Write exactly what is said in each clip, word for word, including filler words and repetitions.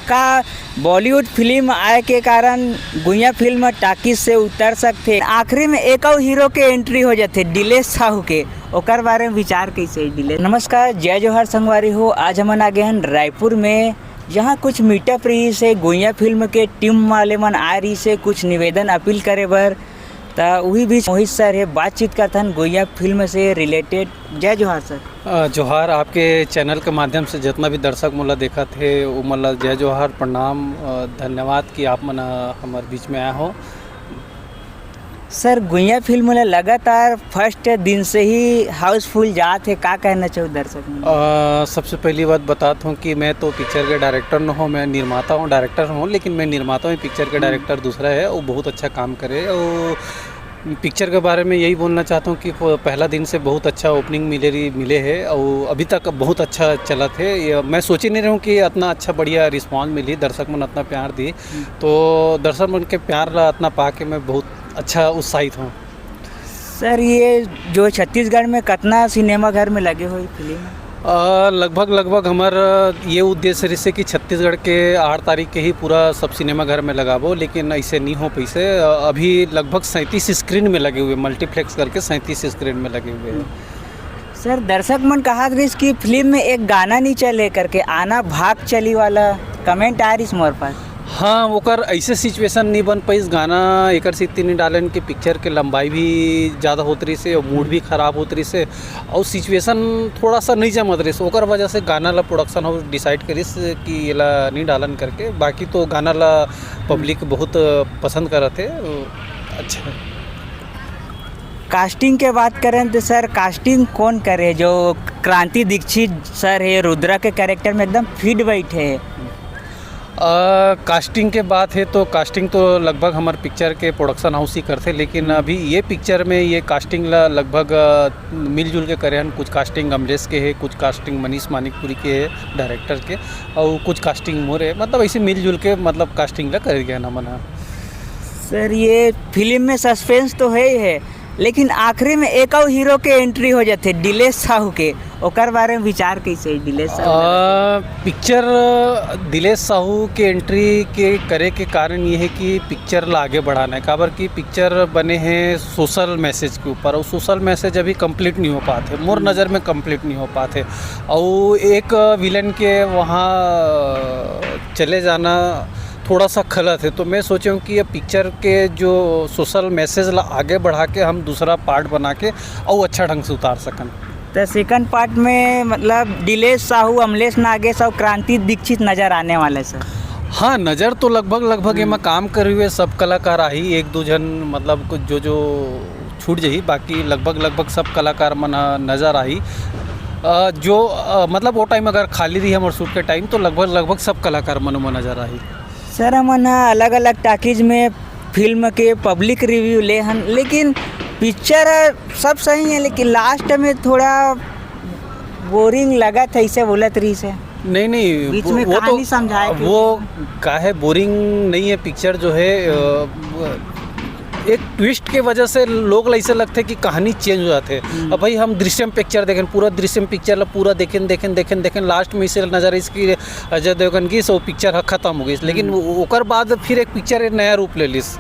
का Bollywood film आए के कारण गुइया फिल्म टाकीज से उतर सकथे? आखिरी में एक अउ हीरो के एंट्री हो जाथे, दिलेश साहू के, ओकर बारे में विचार कैसे हे, दिलेश? नमस्कार, जय जोहार संगवारी हो। आज हमन आ गए हन रायपुर में, जहाँ कुछ मीटअप रहिस हे, गुइया फिल्म के टीम वाले मन आए रहिस हे कुछ निवेदन अपील करे बर। त उही बीच मोहित सर हे, बातचीत करथन गुइया फिल्म से रिलेटेड। जय जोहार सर। अ, जोहार। आपके चैनल के माध्यम से जितना भी दर्शक मोला देखत हे, वो मोला जय जोहार, प्रणाम, अ, धन्यवाद कि आप मन, अ, हमर बीच में आए हो। सर, गुइया फिल्म ल लगातार फर्स्ट दिन से ही हाउसफुल जात हे, का कहना चाहू दर्शक मन? अ, सबसे पहली बात बतात हूँ कि मैं तो पिक्चर के डायरेक्टर न हूँ, मैं निर्माता हूँ, डायरेक्टर हूँ, लेकिन मैं निर्माता हूँ, पिक्चर के हम्म। डायरेक्टर दूसरा है, वो बहुत अच्छा काम करे। और पिक्चर के बारे में यही बोलना चाहता हूँ कि प-, पहला दिन से बहुत अच्छा ओपनिंग मिले रही, मिले है और अभी तक बहुत अच्छा चलत है। ये मैं सोचे नहीं रहूँ कि इतना अच्छा बढ़िया रिस्पॉन्स मिली, दर्शक मन इतना प्यार दी। हम्म। तो दर्शक मन के प्यार ला इतना पा के मैं बहुत अच्छा उत्साहित हूँ। सर, ये जो छत्तीसगढ़ में कितना सिनेमा घर में लगे हो ये फिल्म? अ, लगभग, लगभग हमर ये उद्देश्य रहिसे कि छत्तीसगढ़ के आठ तारीख के ही पूरा सब सिनेमा घर में लगाबो, लेकिन ऐसे नहीं हो पैसे। अ, अभी लगभग सैंतीस स्क्रीन में लगे हुए, मल्टीप्लेक्स करके सैंतीस स्क्रीन में लगे हुए हैं। सर, दर्शक मन कहत रहिस कि फिल्म में एक गाना नहीं चले करके, आना भाग चली वाला कमेंट आ रहिस मोर पास। हाँ, ओकर ऐसे सिचुएशन नहीं बन पाइस गाना, एकर सेती नहीं डालन कि पिक्चर के लंबाई भी ज़्यादा होत रहिस हे और मूड भी खराब होत रहिस हे और सिचुएशन थोड़ा सा नहीं जमत रहिस, ओकर वजह से गाना ला प्रोडक्शन हाउस डिसाइड करिस कि एला नहीं डालन करके। बाकी तो गाना ला पब्लिक बहुत पसंद करत हे। अच्छा, कास्टिंग के बात करें तो सर, कास्टिंग कौन करे? जो क्रांति दीक्षित सर है, रुद्रा के कैरेक्टर में एकदम फिट बैठे हैं। अ, कास्टिंग के बात है तो कास्टिंग तो लगभग हमार पिक्चर के प्रोडक्शन हाउस ही करथे, लेकिन हम्म। अभी ये पिक्चर में ये कास्टिंग ला लगभग, अ, मिलजुल के करे हन। कुछ कास्टिंग अमलेश के है, कुछ कास्टिंग मनीष मानिकपुरी के है डायरेक्टर के, और कुछ कास्टिंग मोर है। मतलब ऐसे मिलजुल के मतलब कास्टिंग ला करे गए हन हमन ह। सर, ये फिल्म में सस्पेंस तो है ही है, लेकिन आखिरी में एक अउ हीरो के एंट्री हो जाथे, दिलेश साहू के। ओकर बारे में विचार कैसे है, दिलेश साहू? अ, पिक्चर दिलेश साहू के एंट्री के करे के कारण ये है कि पिक्चर ला आगे बढ़ाना है, काबर कि पिक्चर बने हैं सोशल मैसेज के ऊपर, और सोशल मैसेज अभी कंप्लीट नहीं हो पाते, मोर हम्म। नज़र में कंप्लीट नहीं हो पाते। और एक विलन के वहाँ चले जाना थोड़ा सा खलत है, तो मैं सोचे हूँ कि ये पिक्चर के जो सोशल मैसेज ला आगे बढ़ा के हम दूसरा पार्ट बना के और अच्छा ढंग से उतार सकन। तो सेकंड पार्ट में मतलब दिलेश साहू, अमलेश नागेश और क्रांति दीक्षित नजर आने वाले सर। हाँ, नज़र तो लगभग, लगभग हम्म। एमा काम करे हुए सब कलाकार आही, एक दो झन मतलब कुछ जो, जो छूट जाही, बाकी लगभग, लगभग सब कलाकार मन ह नजर आही। अ, जो, अ, मतलब वो टाइम अगर खाली रही हमर शूट के टाइम, तो लगभग, लगभग सब कलाकार मन ओमा नजर आही। सर, हमन ह अलग-अलग टॉकीज में फिल्म के पब्लिक रिव्यू ले हन, लेकिन पिक्चर ह सब सही है, लेकिन लास्ट में थोड़ा बोरिंग लगत है, ऐसे बोलत रहिस हे। नहीं, नहीं, बीच वो, में वो कहानी तो, समझाए के वो काहे बोरिंग नहीं है, पिक्चर जो है, अ, एक ट्विस्ट के वजह से लोग ला ऐसे लगथे कि कहानी चेंज हो जाथे। हम्म। अब भाई हम दृश्यम पिक्चर देखेन, पूरा दृश्यम पिक्चर ला पूरा देखेन, देखेन, देखेन, देखेन, लास्ट में इसे नजर आइस कि अजय देवगन की सो पिक्चर ह खत्म हो गई, लेकिन हम्म। वो, ओकर बाद फिर एक पिक्चर नया रूप ले लिस।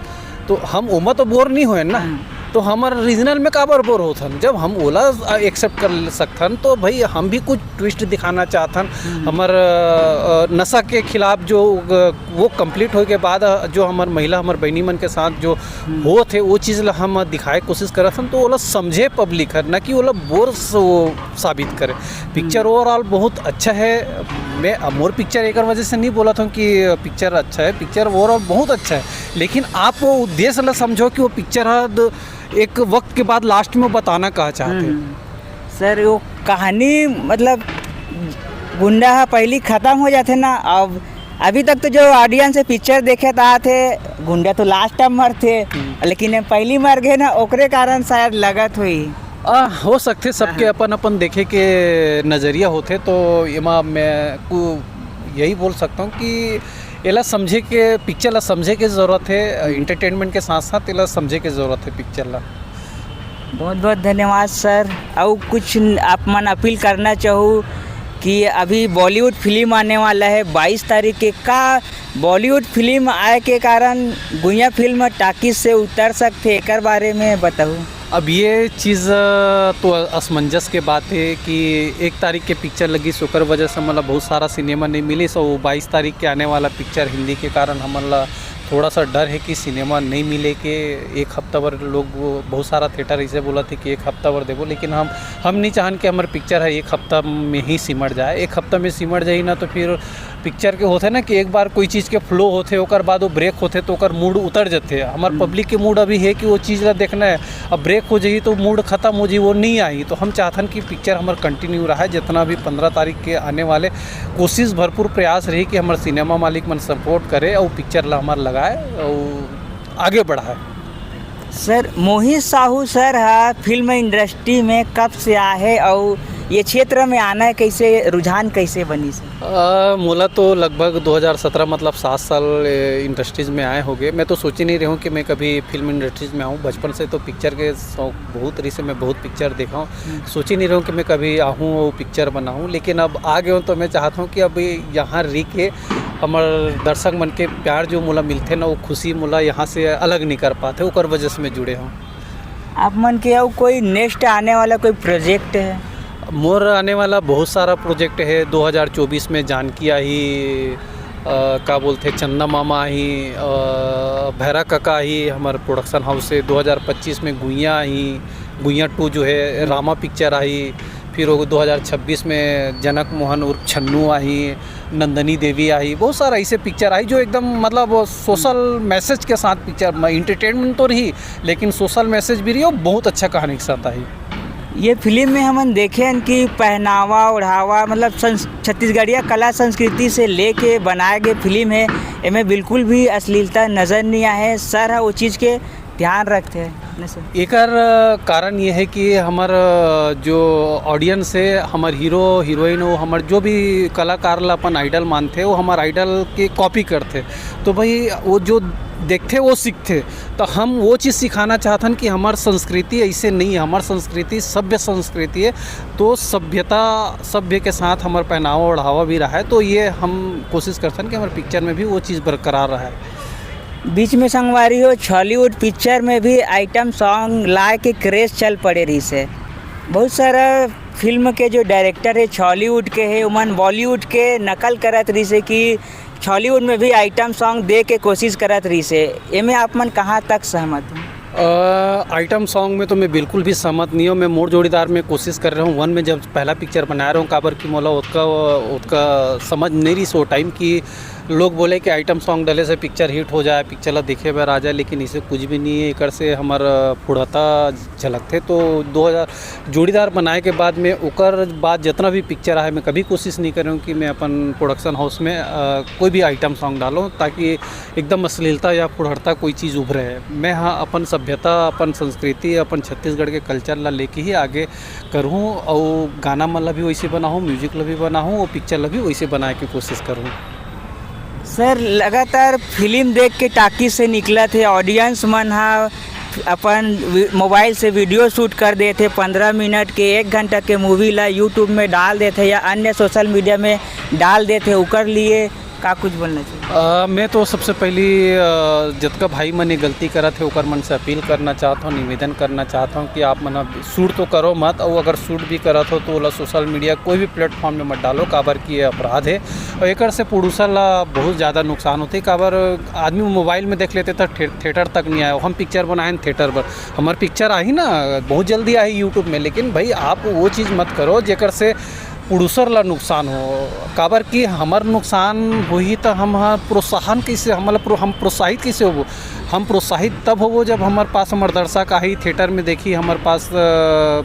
तो हम ओमा तो बोर नहीं होएन ना, हम्म। तो हमर रीजनल में काबर बोर होथन? जब हम ओला एक्सेप्ट कर सकथन, तो भाई हम भी कुछ ट्विस्ट दिखाना चाहथन। हम्म। हमर, अ, नशा के खिलाफ जो, अ, वो कंप्लीट होए के बाद, अ, जो हमर महिला, हमर बहिनी मन के साथ जो हम्म। होत हे, वो चीज़ ला हम दिखाए के कोशिश करत हन, तो ओला समझे पब्लिक हर, ना कि ओला बोर स-, वो साबित करे। पिक्चर हम्म। ओवरऑल बहुत अच्छा है। मैं, अब मोर पिक्चर एकर वजह से नहीं बोलत हूँ कि पिक्चर अच्छा है, पिक्चर ओवरऑल बहुत अच्छा है, लेकिन आप वो उद्देश्य ला समझो कि वो पिक्चर ह द-, एक वक्त के बाद लास्ट में बताना का चाहते हैं। हम्म। सर, वो कहानी मतलब गुंडा ह पहली खत्म हो जाथे ना, अब अभी तक तो जो ऑडियंस है पिक्चर देखे त आत हे, गुंडा तो लास्ट टाइम मरथे, हम्म। लेकिन ये पहली मर गए ना, ओकरे कारण शायद लगत होई। आ, हो सकथे, सबके हाँ, हाँ। अपन अपन देखे के नज़रिया होथे, तो एमा मैं कु-, यही बोल सकता हूँ कि एला समझे के, पिक्चर ला समझे के जरूरत है, हम्म। एंटरटेनमेंट के साथ साथ एला समझे के जरूरत है पिक्चर ला। बहुत बहुत धन्यवाद सर। अउ कुछ न-, आप मन अपील करना चाहू कि अभी बॉलीवुड फिल्म आने वाला है बाईस तारीख के, का बॉलीवुड फिल्म आए के कारण गुइया फिल्म टाकीज से उतर सकथे, एकर बारे में बताहू। अब ये चीज़, अ, तो असमंजस के बात है कि एक तारीख के पिक्चर लगिस, ओकर वजह से हमन ला बहुत सारा सिनेमा नहीं मिलिस, और बाईस तारीख के आने वाला पिक्चर हिंदी के कारण हमन ला थोड़ा सा डर है कि सिनेमा नहीं मिले के एक हफ्ता भर लोग, बहुत सारा थिएटर इसे बोलथे कि एक हफ्ता भर देबो, लेकिन हम हम नहीं चाहन कि हमर पिक्चर है एक हफ्ता में ही सिमट जाए। एक हफ्ता में सिमट जाही ना, तो फिर पिक्चर के होथे ना कि एक बार कोई चीज़ के फ्लो होथे, ओकर बाद वो ब्रेक होथे, तो ओकर मूड उतर जाथे। हमर हम्म। पब्लिक के मूड अभी है कि वो चीज़ ला देखना है। अब ब्रेक हो जाही तो मूड खत्म हो जाही, वो नहीं आही। तो हम चाहथन कि पिक्चर हमर कंटिन्यू रहे, जितना भी पंद्रह तारीख के आने वाले, कोशिश, भरपूर प्रयास रही कि हमर सिनेमा मालिक मन सपोर्ट करे और पिक्चर ला हमर लगाए और आगे बढ़ाए। सर, मोहित साहू सर हा फिल्म इंडस्ट्री में कब से आहे और ये क्षेत्र में आना कैसे, रुझान कैसे बनिस? अ, मोला तो लगभग दो हज़ार सत्रह, मतलब सात साल, ए, इंडस्ट्रीज में आए होगे। मैं तो सोचे नहीं रहूँ कि मैं कभी फिल्म इंडस्ट्रीज में आऊँ। बचपन से तो पिक्चर के शौक बहुत रहिसे, मैं बहुत पिक्चर देखा हूँ। हम्म। सोचे नहीं रहूँ कि मैं कभी आहूँ और पिक्चर बनाऊँ, लेकिन अब आ गए हूँ तो मैं चाहता हूँ कि अब यहाँ रह के हमर दर्शक मन के प्यार जो मोला मिलथे ना, वो खुशी मोला यहाँ से अलग नहीं कर पाथे, ओकर वजह से मैं जुड़े हूँ। आप मन के अउ कोई नेक्स्ट आने वाला कोई प्रोजेक्ट है? मोर आने वाला बहुत सारा प्रोजेक्ट है। दो हज़ार चउबीस में जानकी आही, अ, का बोलथे, चंदा मामा आही, अ, भैरा कका आही, हमर प्रोडक्शन हाउस से। दो हज़ार पच्चीस में गुइया आही, गुइया टू जो है, रामा पिक्चर आही। फिर वो दो हज़ार छब्बीस में जनक मोहन उर्फ छन्नू आही, नंदनी देवी आही, बहुत सारा ऐसे पिक्चर आही जो एकदम, मतलब, सोशल मैसेज के साथ पिक्चर, एंटरटेनमेंट तो रही, लेकिन सोशल मैसेज भी रही और बहुत अच्छा कहानी के साथ आही। ये फिल्म में हमन देखे हन कि पहनावा ओढ़ावा, मतलब, संस-, छत्तीसगढ़िया कला संस्कृति से लेके बनाए गए फिल्म है। एमे बिल्कुल भी अश्लीलता नज़र नहीं आए। सर ह वो चीज़ के ध्यान रखथे। नहीं सर। एकर, अ, कारण ये है कि हमर, अ, जो ऑडियंस है, हमर हीरो हीरोइन हो, हमर जो भी कलाकार ला अपन आइडल मानथे, वो हमर आइडल के कॉपी करथे। तो भाई, वो जो देखथे, वो सीखथे। तो हम वो चीज़ सिखाना चाहथन कि हमर संस्कृति ऐसे नहीं है, हमर संस्कृति सभ्य संस्कृति है। तो सभ्यता, सभ्य के साथ हमर पहनावा ओढ़ावा भी रहे। तो ये हम कोशिश करथन कि हमर पिक्चर में भी वो चीज़ बरकरार रहे। बीच में संगवारी हो, छॉलीवुड पिक्चर में भी आइटम सॉन्ग लाए के क्रेज चल पड़े रहिसे। बहुत सारा फिल्म के जो डायरेक्टर है, छॉलीवुड के है, उमन बॉलीवुड के नकल करत रहिसे कि छॉलीवुड में भी आइटम सॉन्ग दे के कोशिश करत रहिसे। एमे आप मन कहाँ तक सहमत हो? अ, आइटम सॉन्ग में तो मैं बिल्कुल भी सहमत नहीं हूँ। मैं मोर जोड़ीदार में कोशिश कर रहा हूँ, वन में जब पहला पिक्चर बना रहा हूँ, काबर कि मोला ओतका, ओतका समझ नहीं रही सो टाइम कि लोग बोले कि आइटम सॉन्ग डले से पिक्चर हिट हो जाए, पिक्चर ला देखे बर आ जाए, लेकिन इसे कुछ भी नहीं है। एकर से हमर फुड़ता झलकथे। तो दो हज़ार जोड़ीदार बनाए के बाद में, ओकर बाद जितना भी पिक्चर आए, मैं कभी कोशिश नहीं कर रहा हूँ कि मैं अपन प्रोडक्शन हाउस में, अ, कोई भी आइटम सॉन्ग डालूँ, ताकि एकदम अश्लीलता या फुड़ता कोई चीज़ उभरे। मैं, हाँ, अपन सभ्यता, अपन संस्कृति, अपन छत्तीसगढ़ के कल्चर ला लेके ही आगे करहूँ, और गाना मन ला भी वैसे बनाहूँ, म्यूजिक ला भी बनाहूँ, और पिक्चर ला भी वैसे बनाए के कोशिश करहूँ। सर, लगातार फिल्म देख के टाकीज से निकलत हे, ऑडियंस मन ह अपन वि-, मोबाइल से वीडियो शूट कर देथे, पंद्रह मिनट के, एक घंटा के मूवी ला YouTube में डाल देथे या अन्य सोशल मीडिया में डाल देथे, ओकर लिए का कुछ बोलना चाहिए? अ, मैं तो सबसे पहली, अ, जतका भाई मन ये गलती करत हे, ओकर मन से अपील करना चाहत हूँ, निवेदन करना चाहत हूँ कि आप मन अब शूट तो करो मत, और अगर शूट भी करत हो, तो ओला सोशल मीडिया, कोई भी प्लेटफॉर्म में मत डालो, काबर कि ये अपराध है। और एकर से प्रोड्यूसर ला बहुत ज़्यादा नुकसान होते, काबर आदमी मोबाइल में देख लेते तो थिए-, थिएटर तक नहीं आए। हम पिक्चर बनाए हैं थिएटर पर, हमार पिक्चर आही ना, बहुत जल्दी आही YouTube में, लेकिन भाई, आप वो चीज़ मत करो जेकर से प्रोड्यूसर ला नुकसान हो, काबर कि हमर नुकसान होही त हम ह प्रोत्साहन कइसे, हम मतलब प्रो-, हम प्रोत्साहित कइसे होबो? हम प्रोत्साहित तब होबो जब हमर पास हमर दर्शक आही, थिएटर में देखी, हमर पास, अ,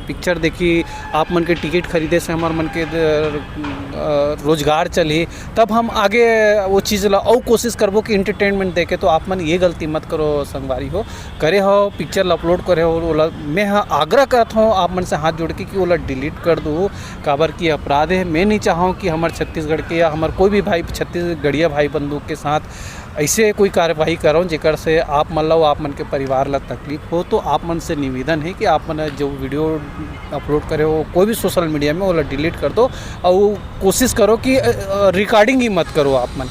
पिक्चर देखी, आप मन के टिकट खरीदे से हमर मन के द-, अ, रोजगार चलही, तब हम आगे वो चीज़ ला अउ कोशिश करबो कि एंटरटेनमेंट देके। तो आप मन ये गलती मत करो संगवारी हो, करे हो पिक्चर ला अपलोड करे हो ओला, मैं ह आग्रह करत हूँ आप मन से हाथ जोड़ के कि ओला डिलीट कर दो। काबर की अपराध है। मैं नहीं चाहूँ कि हमर छत्तीसगढ़ के या हमर कोई भी भाई, छत्तीसगढ़िया भाई बंधु के साथ ऐसे कोई कार्यवाही करो जेकर से आप मन ला, आप मन के परिवार ला तकलीफ हो, तो आप मन से निवेदन हे कि आप मन जो video upload करे हो कोई भी social media में, ओला delete कर दो और कोशिश करो कि recording ही मत करो आप मन।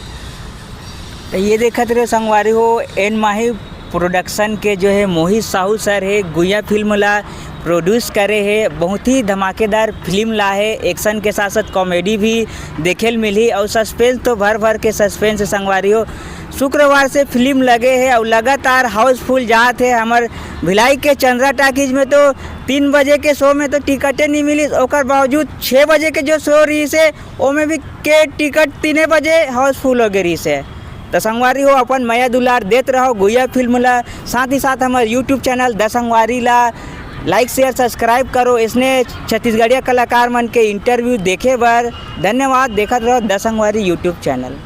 तो ये देखत रहे संगवारी हो, एन माही production के जो है मोहित साहू sir हे, गुइया film ला produce करे हे, बहुत ही धमाकेदार film ला हे। Action के साथ साथ comedy भी देखे ल मिलही और suspense तो भर भर के suspense हे संगवारी हो। शुक्रवार से film लगे हे और लगातार housefull जात हे। हमर भिलाई के चंद्रा टॉकीज में तो तीन बजे के show में तो टिकटे नहीं मिलिस, ओकर बावजूद छः बजे के जो show रहिस हे, ओमे भी के टिकट तीने बजे housefull हो गे रहिस हे। तो संगवारी हो, अपन मया दुलार देत रहो गुइया film ला, साथ ही साथ हमर YouTube channel द संगवारी ला like, share, subscribe करो। इसने छत्तीसगढ़िया कलाकार मन के interview देखे बर धन्यवाद। देखत रहो द संगवारी YouTube channel।